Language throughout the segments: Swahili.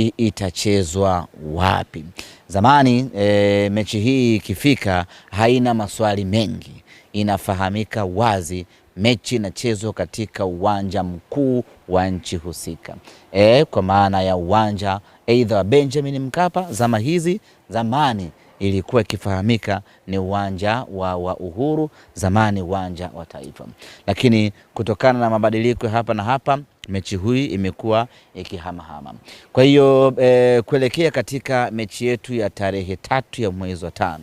Itachezwa wapi? Zamani mechi hii ikifika haina maswali mengi, inafahamika wazi mechi inachezwa katika uwanja mkuu wa nchi husika, kwa maana ya uwanja aidha wa Benjamin Mkapa zama hizi. Zamani ilikuwa ikifahamika ni uwanja wa Uhuru, zamani uwanja wa Taifa, lakini kutokana na mabadiliko hapa na hapa mechi hii imekuwa ikihamahama. Kwa hiyo kuelekea katika mechi yetu ya tarehe 3 ya mwezi wa 5,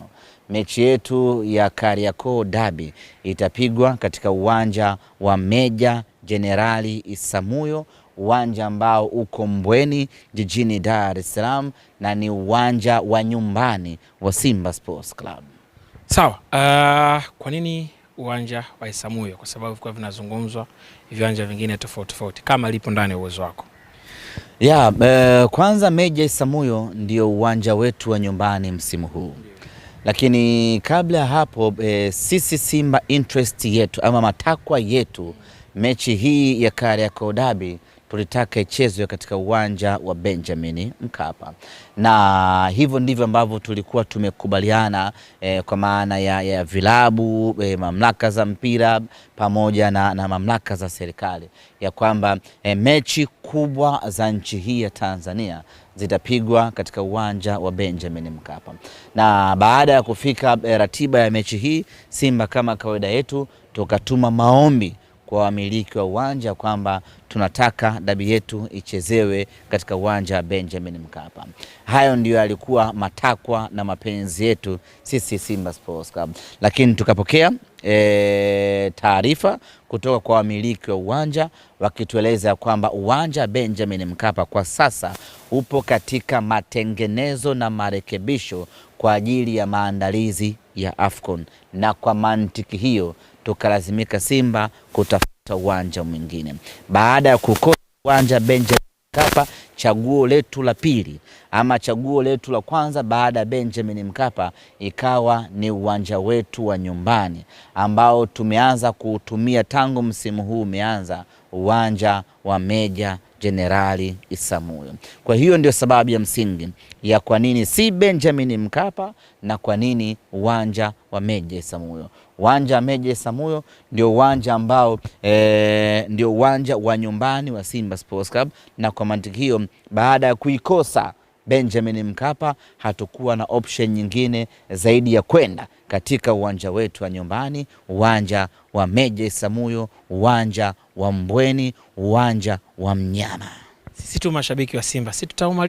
mechi yetu ya Kariakoo Derby itapigwa katika uwanja wa Meja Jenerali Isamuyo, uwanja ambao uko Mbweni jijini Dar es Salaam na ni uwanja wa nyumbani wa Simba Sports Club. Sawa, kwa nini uwanja wa Isamuyo? Kwa sababu kwa vinazungumzwa viwanja vingine tofauti tofauti, kama lipo ndani ya uwezo wako. Ya, kwanza Meja Isamuyo ndio uwanja wetu wa nyumbani msimu huu. Lakini kabla hapo sisi Simba interest yetu ama matakwa yetu, mechi hii ya Kariakoo Derby tulitaka ichezwe katika uwanja wa Benjamin Mkapa, na hivyo ndivyo ambavyo tulikuwa tumekubaliana kwa maana ya vilabu, mamlaka za mpira pamoja na mamlaka za serikali ya kwamba mechi kubwa za nchi hii ya Tanzania zitapigwa katika uwanja wa Benjamin Mkapa. Na baada ya kufika ratiba ya mechi hii, Simba kama kawaida yetu tukatuma maombi kwa wamiliki wa uwanja kwamba tunataka dabi yetu ichezewe katika uwanja wa Benjamin Mkapa. Hayo ndiyo yalikuwa matakwa na mapenzi yetu sisi Simba Sports Club. Lakini tukapokea taarifa kutoka kwa wamiliki wa uwanja wakitueleza kwamba uwanja Benjamin Mkapa kwa sasa upo katika matengenezo na marekebisho kwa ajili ya maandalizi ya AFCON, na kwa mantiki hiyo tukalazimika Simba kutafuta uwanja mwingine. Baada ya kukosa uwanja Benjamin Mkapa, chaguo letu la pili ama chaguo letu la kwanza baada ya Benjamin Mkapa ikawa ni uwanja wetu wa nyumbani ambao tumeanza kuutumia tangu msimu huu umeanza, uwanja wa Meja Jenerali Isamuyo. Kwa hiyo ndio sababu ya msingi ya kwa nini si Benjamin Mkapa na kwa nini uwanja wa Meja Isamuyo. Uwanja wa Meja Isamuyo ndio uwanja ambao ndio uwanja wa nyumbani wa Simba Sports Club, na kwa mantiki hiyo baada ya kuikosa Benjamin Mkapa hatukuwa na option nyingine zaidi ya kwenda katika uwanja wetu wa nyumbani, uwanja wa Meja Isamuyo, uwanja wa Mbweni, uwanja wa Mnyama. Sisi tu mashabiki wa Simba, si tutauma